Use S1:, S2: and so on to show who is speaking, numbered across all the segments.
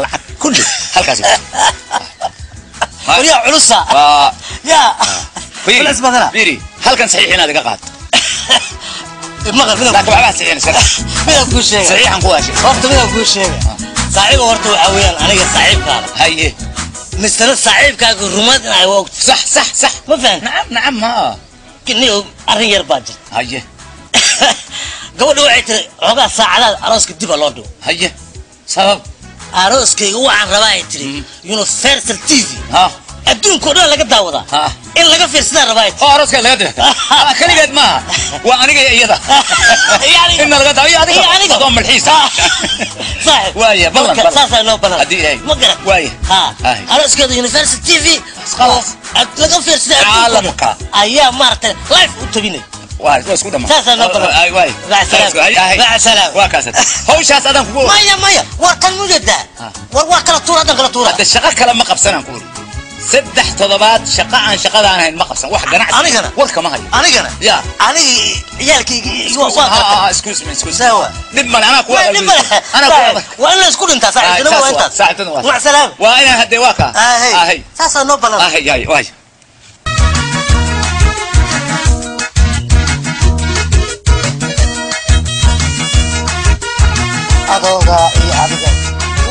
S1: Lacag kulli halkaas.
S2: Waryaa culusa. Yaa culas badana.
S1: Biri halkan saxiix inaad iga qaato.
S2: Maqal midaan
S1: laakiin waxbaa saxiixin iska
S2: midaan kuu sheegay.
S1: Saxiixan ku waashay.
S2: Horta midaan kuu sheegay saaxiiba, horta waxaa weeyaan aniga saaxiibkaada.
S1: Haye.
S2: Misana saaxiibkaaga rumaad in ay waa ogta.
S1: Sax sax sax.
S2: Ma fahan?
S1: Nacam nacam ha.
S2: Niyo arrin yar baa jirta.
S1: Haye.
S2: Gabadha waxay tiri xoogaa saacadaad arooska dib a loo dhigo.
S1: Haye, sabab?
S2: Arooskayga waxaan rabaa ay tiri Universal TV
S1: ha
S2: adduunka oo dhan laga daawadaa
S1: ha
S2: in laga fiirsadaa rabaa ay tiri.
S1: Oo arooska laga dira kaligeed maaha, waa aniga iyo iyada.
S2: Yani
S1: inna laga daawo iyo adiga.
S2: Iyo aniga.
S1: Adoo malxiisa.
S2: Saaxiib.
S1: Waaya, ballan,
S2: marka
S1: ballan.
S2: Saasaa inoo balan.
S1: Haddii Ilaahay.
S2: Ma garan?
S1: Waaya.
S2: Ha.
S1: Haye.
S2: Arooskeeda Universal TV
S1: Khalaas.
S2: oo laga fiirsadaa adduunka oo dhan
S1: Caalamka.
S2: Ayaa maaragtay live u tabinay.
S1: Waa isku dhamaa.
S2: Saasaa noo balan.
S1: Ay, waay.
S2: Mac salaam. Mac salaam.
S1: Waa kaasad hawshaas adaan kugu.
S2: Maya maya, war tan mujeedaa, war waa kala tuura, haddan kala tuura.
S1: Hadda shaqo kale ma qabsanaan ku uri. 3 toddobaad shaqa aan shaqadaan ahayn ma qabsan, wax ganacsi.
S2: Anigana?
S1: Warka ma hayo.
S2: Anigana?
S1: Ya.
S2: Aniga ciyaalkayga iyo waa kala.
S1: Excuse me, excuse me.
S2: Sawa.
S1: Dhib male, anaa kuwa.
S2: Dhib male.
S1: Anaa kuwa.
S2: Waa in la isku dhintaa saaxiibtinimo, waa intaas.
S1: Saaxiibtinimo waa.
S2: Mac salaam.
S1: Waa inaan haddee waa kaa.
S2: Ahey.
S1: Ahey.
S2: Saasaa noo balan.
S1: Ahey ay waay.
S2: Adooga iyo adiga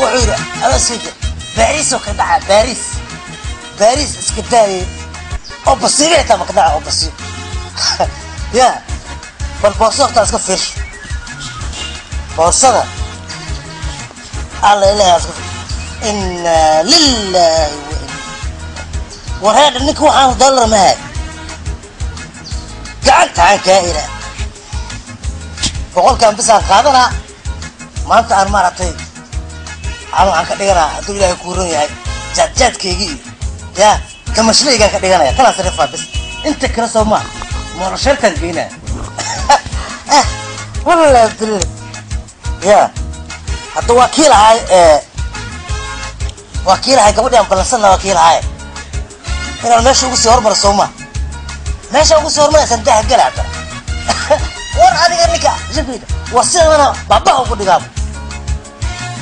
S2: wuxuu yidhi arooskayga Baariis oo ka dhaca, Baariis, Baariis iska daayay oo basiibe xitaa ma ka dhaca oo basiib ya. Bal boorsada horta iska fiirsho, boorsada alla ilahay iska fiirsho. Inna lillahi wa inna. Wareedha ninka waxaan dollar ma hay gacanta aan kaa ila 100-kan bisaan qaadanaa maanta aan maaragtay aan waxaan ka dhiganaa hadduu Ilaahay kuu ron yahay jaadjaadkaygi iyo ya kamashleygaan ka dhiganaya kanaan sarifaa bis inta kale soo maa moolosheertaan geynaya. Wallahi billah ya hadda waa kii lahaay waa kii lahaay gabadhi aan ballansanna, waa kii lahaay inaan meesha ugu sii hormaro soo maa meesha ugu sii hormaraysan daha gala haddana. War adiga ninka jabida waa sidana baabaha ugu dhigaaba,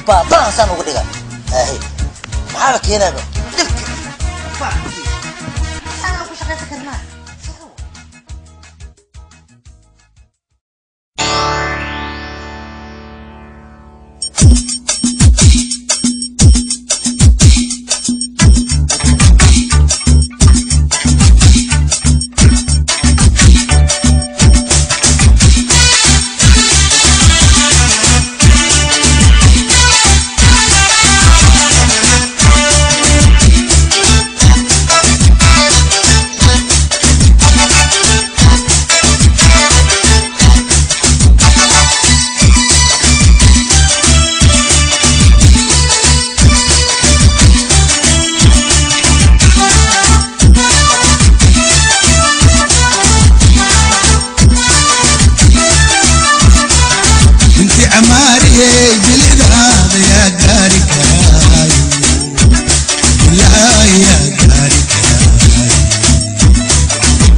S2: baabahan saan ugu dhigaa. Ahe, maxaaba keenaaba dhibka? Saan ku shaqaysan karnaa.
S3: انت عماري بلد هذا يا قاري كراي لا يا قاري كراي.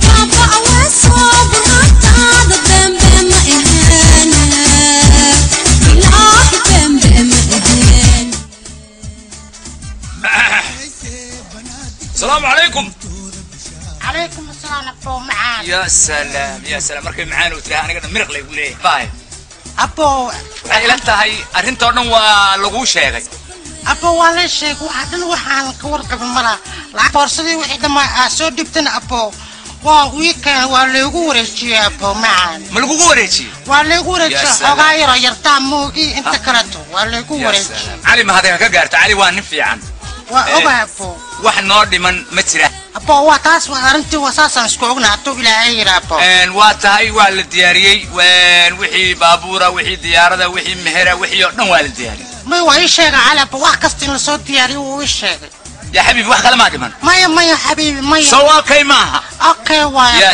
S4: بابا وصوب هذا بم بم إهانة إله بم بم إهانة.
S1: السلام عليكم.
S5: عليكم السلام أبو معاذ.
S1: يا سلام يا سلام, markay macaan uu tiraha aniga miriq lay leeyahay baay.
S5: أبو.
S1: Waxay ila tahay arrintoo dhan waa laguu sheegay.
S5: أبو waa la sheegay waxa dhan, waxaan ka warqabin malaha lacag boorsadii wixii dhammaa aa soo dhibtana abo waa wiikan waa laygu wareejiyey abo macaan.
S1: Ma lagugu wareejiyey?
S5: Waa laygu wareejiyey.
S1: Ya salaam.
S5: Xoogaa yaro yartaa moogi inta kaleto waa laygu
S1: Ya
S5: wareejiyey.
S1: salaam. Cali mahadee ha ka gaarto, Cali waa nin fiican.
S5: Waa ogahay abo.
S1: Wax noo dhiman ma jira.
S5: Abo waa taas, waa arrintii, waa saasaan isku ognahay hadduu Ilaahay yidhi abo.
S1: Waa tahay, waa la diyaariyey. Wixii baabuura, wixii diyaarada, wixii mehera, wixii oo dhan waa la diyaariyey.
S5: May waa ii sheegay Cali abo, wax kasta in lasoo diyaariyo wuu ii sheegay.
S1: Ya xabiibi, wax kale maa dhiman?
S5: Maya maya xabiibi, maya.
S1: Soo waa kay maaha?
S5: Okay waaya.
S1: Ya.